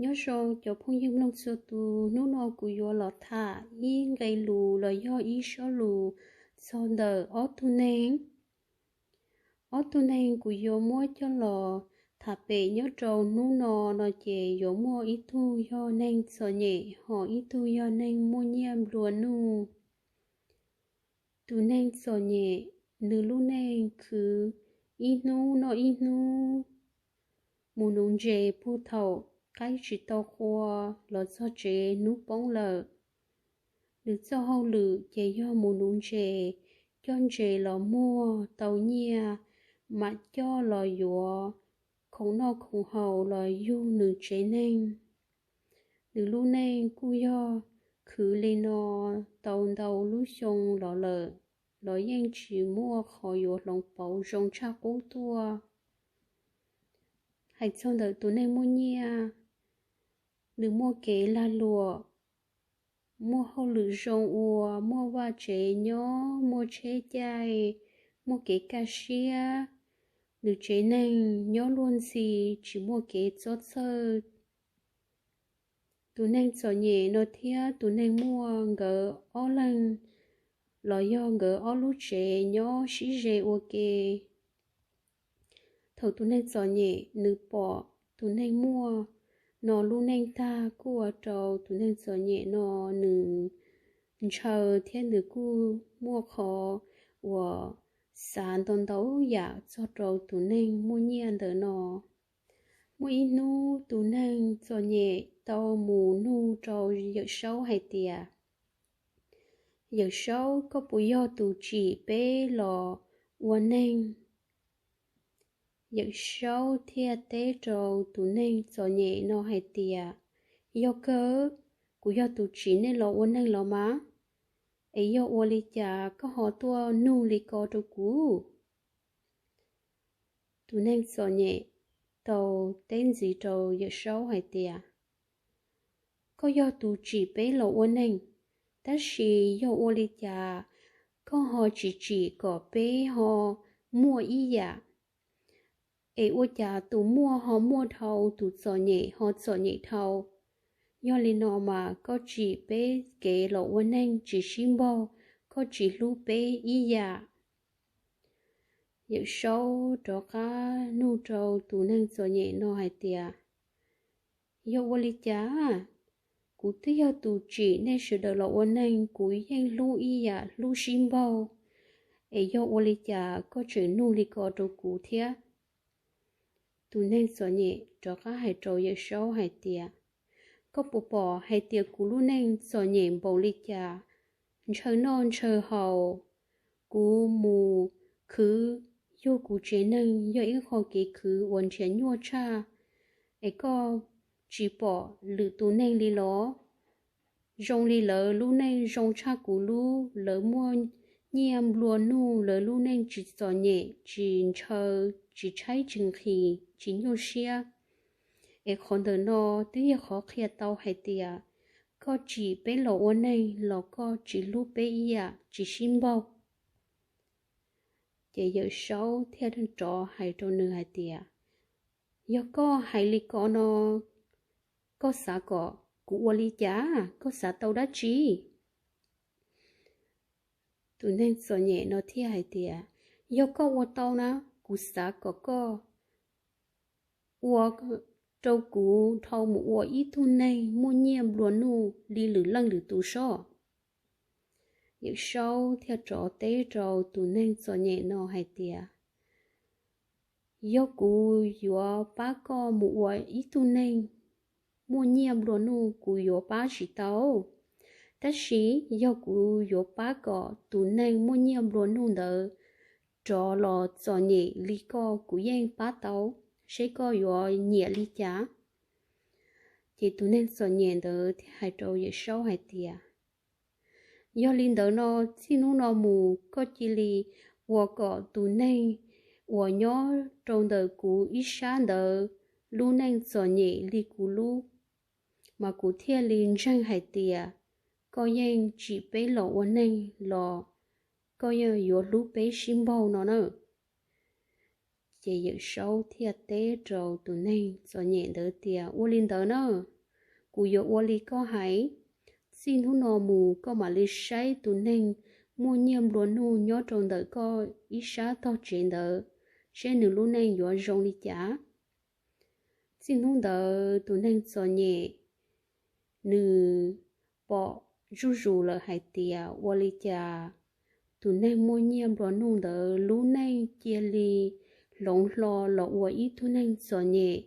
Nyob zoo cov phooj ywg mloog txhua tus, hnub no kuv yuav los tham ib nqe lus los yog ib sob lus txog ntawm ob tug neeg. Ob tug neeg kuv yuav muab coj los tham pem nyob rau hnub no no ces yuav muaj ib tug yog neeg txom nyem, ho ib tug yog neeg muaj nyiaj nplua nuj. Tus neeg txom nyem, nws lub neej khwv ib hnub noj ib hnub, mus nuv ntses puag thaum qaib tsis tau qua los txog tsev hnub poob lawm. Nws txoj hauj lwm ces yog mus nuv ntses, coj ntses los muag tau nyiaj, mam coj los yuav khoom noj khoom haus los yug nws tsev neeg. Nws lub neej kuj yog khwv li no tau ntau lub xyoo los lawm, los yeej tsis muaj qhov yuav hloov pauv zoo tshaj qub tuaj. Hais txog ntawm tus neeg muaj nyiaj, nws muaj kev lag luam, muaj hauj lwm zoo ua, muaj vaj tsev nyob, muaj tsheb caij, muaj kev kaj siab, nws tsev neeg nyob luag ntxhi, tsis muaj kev txob txhawj. Tus neeg txom nyem no thiab tus neeg muaj nkawd ob leeg los yog nkawd ob lub tsev nyob sib ze ua ke. Thaum tus neeg txom nyem nws pom tus neeg muaj no lub neej tag kuj ua rau tus neeg txom nyem no nws ntshaw thiab nws kuj muaj qhov uas xav ntau ntau yam txog rau tus neeg muaj nyiaj ntawm no. Muaj ib hnub tus neeg txom nyem tau mus nug rau Yawm Saub hais tias, Yawm Saub, koj puas yog tus tsim peb los ua neeg? Yawm Saub thiaj teb rau tus neeg txom nyem no hais tias, Yog kawg, kuv yog tus tsim nej los ua neeg los mas, es yog ua li cas koj ho tuaj nug li ko rau kuv? Tus neeg txom nyem tau teb ntxiv rau Yawm Saub hais tias, Koj yog tus tsim peb los ua neeg, tab sis yog ua li cas koj ho tsis tsim kom peb ho muaj ib yam? Es ua cas tus muaj ho muaj dhau, tus txom nyem ho txom nyem dhau? Yog li no mas koj tsim peb kev los ua neeg tsis sib npaug, koj tsis hlub peb ib yam. Yawm Saub rov qab nug rau tus neeg txom nyem no hais tias, Yog ua li cas? Kuv twb yog tus tsim nej sawv daws los ua neeg, kuv yeej hlub ib yam hlub sib npaug, es yog ua li cas koj tseem nug li ko rau kuv thiab? Tus neeg txom nyem rov qab hais rau Yawm Saub hais tias, Koj puas pom hais tias kuv lub neej txom nyem npaum li cas, ntshaw noj ntshaw haus, kuv mus khwv yug kuv tsev neeg yog ib qho kev khwv uas nrhiav nyuaj tshaj, es koj tsis pom lwm tus neeg li los? Zoo li lawv lub neej zoo tshaj kuv lub, lawv muaj nyiaj nplua nuj, lawv lub neej tsis txom nyem, tsis ntshaw, tsis tshaib tsis nqhis, tsis nyuaj siab. Es qhov ntawm no twb yog qhov qhia tau hais tias koj tsim peb los ua neeg los koj tsis hlub peb ib yam, tsis sib npaug. Ces Yawm Saub thiaj rov hais rau nws hais tias, Yog koj hais li ko no, koj xav kom kuv ua li cas? Koj xav tau dab tsi? Tus neeg txom nyem no thiaj hais tias, Yog koj ua tau na, kuv xav kom koj ua rau kuv dhau mus ua ib tug neeg muaj nyiaj nplua nuj li lwm leej lwm tus soj. Yawm Saub thiaj rov teb rau tus neeg txom nyem no hais tias, Yog kuv yuav pab koj mus ua ib tug neeg muaj nyiaj nplua nuj, kuv yuav pab tsis tau. Tab sis yog kuv yuav pab kom tus neeg muaj nyiaj nplua nuj ntawd rov los txom nyem li koj, kuv yeej pab tau, seb koj yuav nyiam li cas. Ces tus neeg txom nyem ntawd thiaj hais rau Yawm Saub hais tias, Yog li ntawd no, txij hnub no mus koj cia li ua kom tus neeg uas nyob rau ntawm kuv ib sab ntawd lub neej txom nyem li kuv lub, mas kuv thiaj li ntseeg hais tias koj yeej tsim peb los ua neeg los koj yeej yuav hlub peb sib npaug no na. Ces Yawm Saub thiaj teb rau tus neeg txom nyem ntawd tias, Ua li ntawd na, kuv yuav ua li koj hais. Txij hnub no mus koj mam li saib tus neeg muaj nyiaj nplua nuj nyob rau ntawm koj ib sab tog tsev ntawd, seb nws lub neej yuav zoo li cas. Txij hnub ntawd tus neeg txom nyem nws pom zuj zus lawm hais tias ua li cas tus neeg muaj nyiaj nplua nuj ntawd lub neej cia li hloov hlo los ua ib tug neeg txom nyem,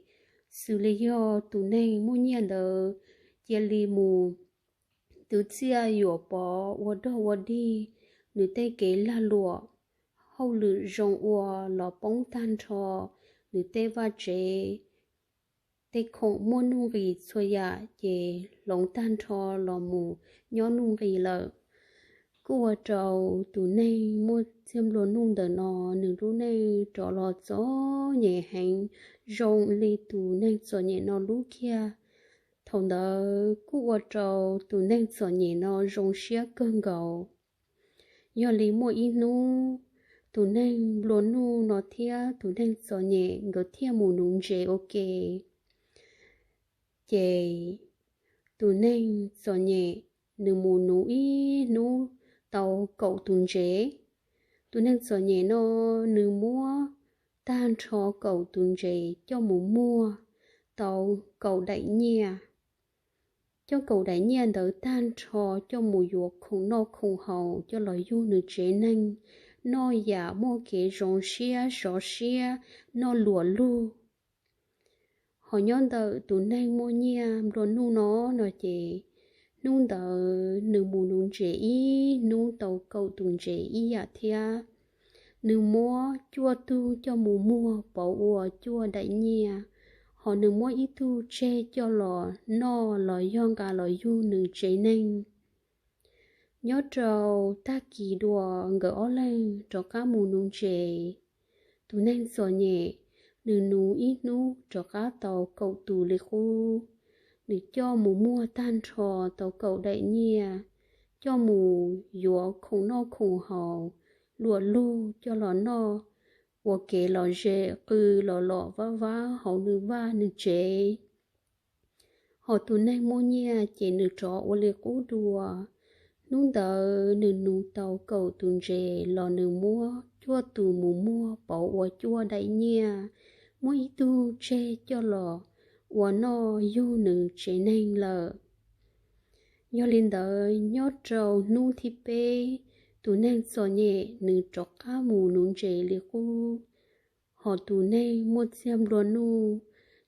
xws li yog tus neeg muaj nyiaj ntawd cia li mus twv txiaj yuam pov ua dog ua dig, nws tej kev lag luam hauj lwm zoo ua los poob tag nrho, nws tej vaj tsev tej khoom muaj nuj nqis txhua yam ces hloov tag nrho los mus nyob nuj nqis lawm. Kuj ua rau tus neeg muaj txiaj nplua nuj ntawm no nws lub neej rov los txom nyem heev zoo li tus neeg txom nyem no lub kiag. Thaum ntawd kuj ua rau tus neeg txom nyem no zoo siab kawg nkaus. Yog li muaj ib hnub tus neeg nplua nuj no thiab tus neeg txom nyem nkawd thiaj mus nuv ntses ua ke. Ces tus neeg txom nyem nws mus nuv ib hnub tau kaum tus ntses. Tus neeg txom nyem no nws muab tag nrho kaum tus ntses coj mus muag tau kaum daim nyiaj. Coj kaum daim nyiaj ntawd tag nrho coj mus yuav khoom noj khoom haus coj los yug nws tsev neeg, noj yam muaj kev zoo siab sov siab, noj luam lug. Ho nyob ntawm tus neeg muaj nyiaj nplua nuj no no ces hnub ntawd nws mus nuv ntses ib hnub tau kaum tus ntses ib yam thiab. Nws muab cuaj tug coj mus muag pauv ua cuaj daim nyiaj, ho nws muab ib tug tseg coj los noj los yog nqa los yug nws tsev neeg. Nyob rau tag kis dua nkawd ob leeg rov qab mus nuv ntses. Tus neeg txom nyem, nws nuv ib hnub rov qab tau kaum tus li qub. Nws coj mus muag tag nrho tau kaum daim nyiaj, coj mus yuav khoom noj khoom haus, luam lug coj los noj, ua kev lom zem qw los lom vab vab hauv nws vaj nws tsev. Ho tus neeg muaj nyiaj ces nws rov ua li qub dua. Hnub ntawd nws nuv tau kaum tus ntses los nws muab cuaj tus mus muag pauv ua cuaj daim nyiaj, muab ib tug tseg coj los ua noj yug nws tsev neeg lawm. Yog li ntawd nyob rau hnub thib peb, tus neeg txom nyem nws rov qab mus nuv ntses li qub. Ho tus neeg muaj txiag nplua nuj,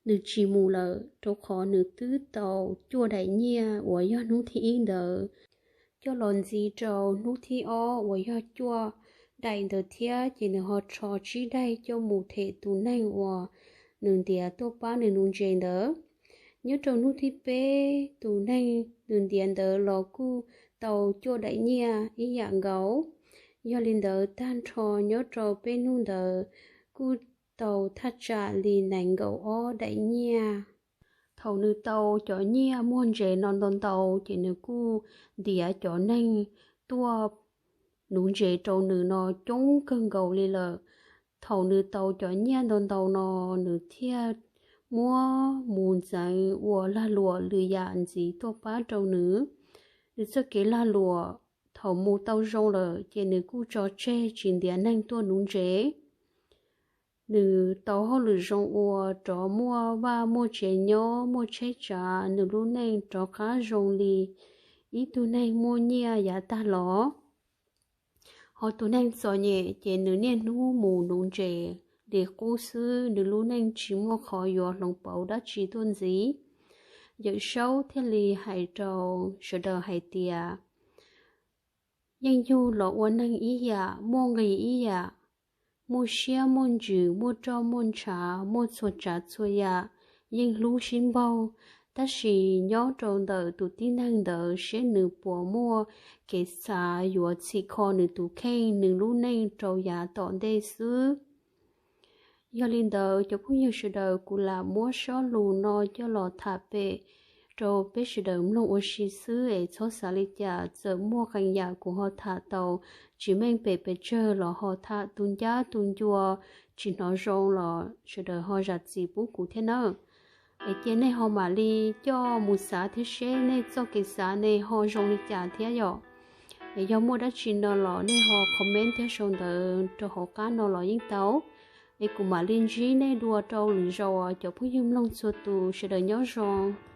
nws tsis mus lawm rau qhov nws twb tau cuaj daim nyiaj uas yog hnub thib ib ntawd coj los ntxiv rau hnub thib ob uas yog cuaj daim ntawd thiab, ces nws ho rho tsib daim coj mus them tus neeg uas nws ntiav tuaj pab nws nuv ntses ntawd. Nyob rau hnub thib peb, tus neeg nws ntiav ntawd los kuj tau cuaj daim nyiaj ib yam nkaus. Yog li ntawd tag nrho nyob rau peb hnub ntawd kuj tau thaj tsam li nees nkaum ob daim nyiaj. Thaum nws tau cov nyiaj muag ntses no ntau ntau, ces nws kuj ntiav cov neeg tuaj nuv ntses rau nws no coob kawg nkaus li lawm. Thaum nws tau cov nyiaj ntau ntau no, nws thiaj muab mus ntxeev ua lag luam lwm yam ntxiv tuaj pab rau nws. Nws txoj kev lag luam thaum mus tau zoo lawm, ces nws kuj tso tseg tsis ntiav neeg tuaj nuv ntses. Nws tau hauj lwm zoo ua rov muaj vaj muaj tsev nyob, muaj tsheb tsav, nws lub neej rov qab zoo li ib tug neeg muaj nyiaj yav tag los. Ho tus neeg txom nyem ces nws niaj hnub mus nuv ntses li qub xwb, nws lub neej tsis muaj qhov yuav hloov pauv dab tsi tuaj ntxiv. Yawm Saub thiaj li hais rau sawv daws hais tias, yeej yug los ua neeg ib yam, muaj nqis ib yam, muaj siab muaj ntsws, muaj roj muaj ntshav, muaj txhua tsav txhua yam, yeej hlub sib npaug. Tab sis nyob rau ntawm tus tib neeg ntawd seb nws puas muaj kev xav yuav txhim kho nws tus kheej, nws lub neej rau yav tom ntej xwb. Yog li ntawd cov phooj ywg sawv daws, kuv lam muab sob lus no coj los tham pem rau peb sawv daws mloog ua si xwb es txhob xav li cas. Txawm muaj qee yam kuv ho tham tau tsis meej pem pes tsawg los ho tham tu ncab tu ncua tsis hnov zoo los sawv daws ho zam txim pub kuv thiab nawb. Es cia nej ho mam li coj mus xav thiab seb nej txoj kev xav ne ho zoo li cas thiab yom. Es yog muaj dab tsi no los nej ho comment thiab sau ntawv rau hauv qab no los yeej tau. Es kuv mam li ntsib nej dua rau lwm zaus os cov phooj ywg mloog txhua tus, sawv daws nyob zoo.